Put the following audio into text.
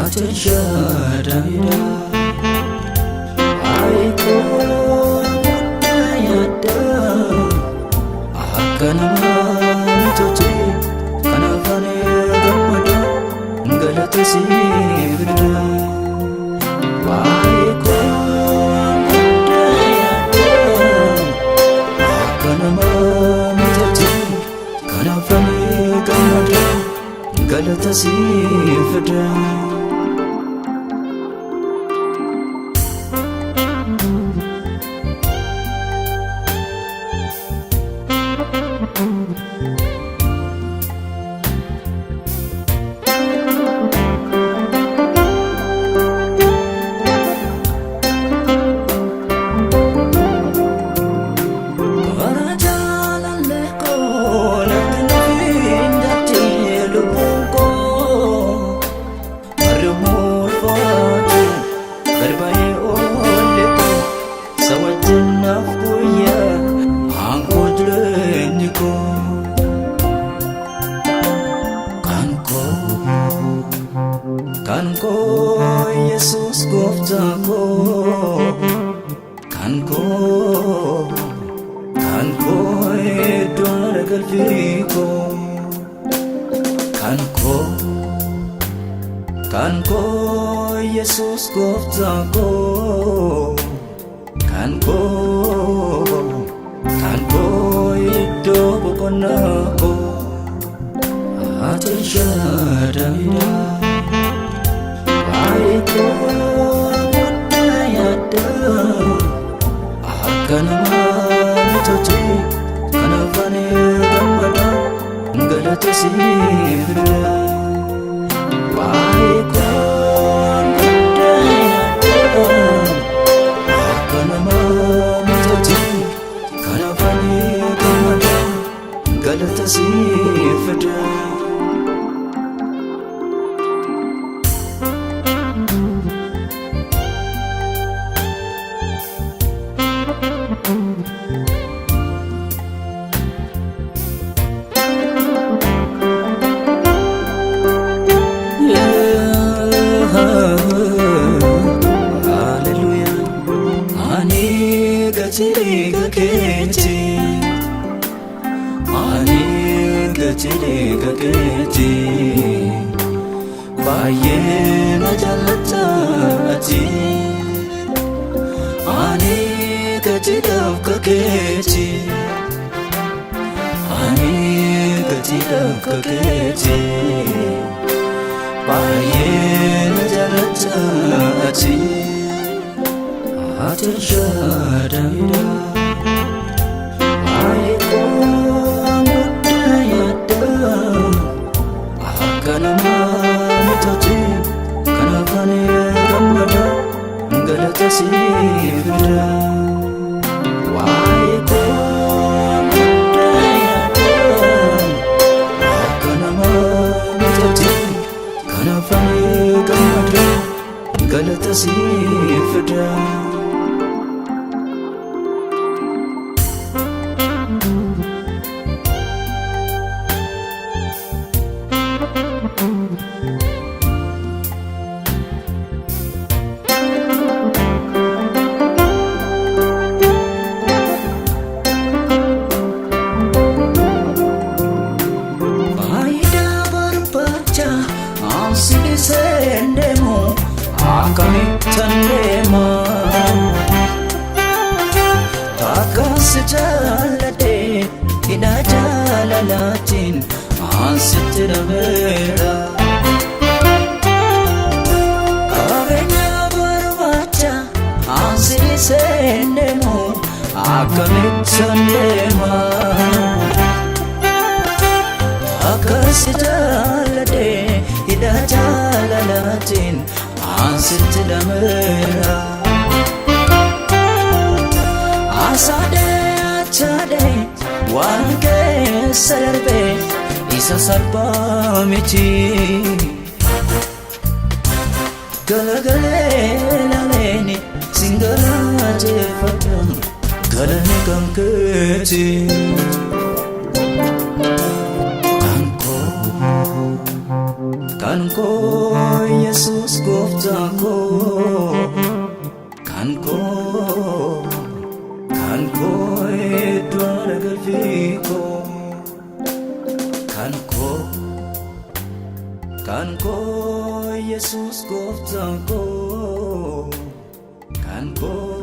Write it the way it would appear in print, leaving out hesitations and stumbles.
Ati shaadaayidha. Waa'ee koo guddaa yaadda. Akka namaa mitooti kanaaf ani gammada galata siif fida. Waa'ee koo guddaa yaadda. Akka namaa mitooti kanaaf ani gammada galata siif fida. Karaa jaalallee koo natti nufiin jettee lubbuun koo warri ulfaatu garba'ee oolle koo isa wajjin naaf guyyaa aangoo jireenyi koo. Kan koo kan koo Yesuus gooftaa koo kan koo kan koo iddoo aara galfii koo kan koo kan koo Yesuus gooftaa koo kan koo kan koo iddoo boqonnaa koo ati shaadaayidha. Waa'ee koo guddaa yaadda. Akka namaa mitooti kanaaf ani gammada galata siif fida. Waa'ee koo guddaa yaadda. Akka namaa mitooti kanaaf ani gammada galata siif fida. Hallelujah. Ani gatii keeti. Ani gatii keeti. Baay'ee na jaallata ati. Ani gatiidhaaf kakeeti. Ani gatiidhaaf kakeeti. Baay'ee na jaallata ati. Ati shaadaayidha. Waa'ee koo guddaa yaadda. Akka namaa mitooti kanaaf ani gammada galata siif fida. Waa'ee koo guddaa yaadda. Akka namaa mitooti kanaaf ani gammada galata siif fida. Faayidaa barbaacha ansi dhiiseen deemu akkamittan deema. Takkaan si jaalladhe hidhaa jaalalaatiin ansitti dhabeera. Qabeenya barbaacha ansi dhiiseen deemu akkamittan deema. Akkas jaalladhe hidhaa jaalalaatiin ansitti dhameera. Asaadhee achaadhee waan keessa darbee Isa salphaa miti. Galagalee laleeni sin galateeffadha, galanni kan keeti. Kan koo, kan koo, Yesuus gooftaa koo. Kan koo, kan koo, iddoo aara galfii koo. Kan koo, kan koo, Yesuus gooftaa koo. Kan koo.